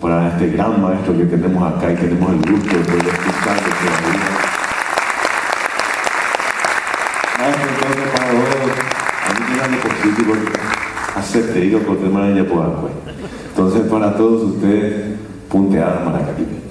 para este gran maestro que tenemos acá y tenemos el gusto de poder escucharlo todavía. Maestro, entonces para vos, a mí me da posible porque acepte, digo, con tema de Entonces, para todos ustedes, punteada Maracatí.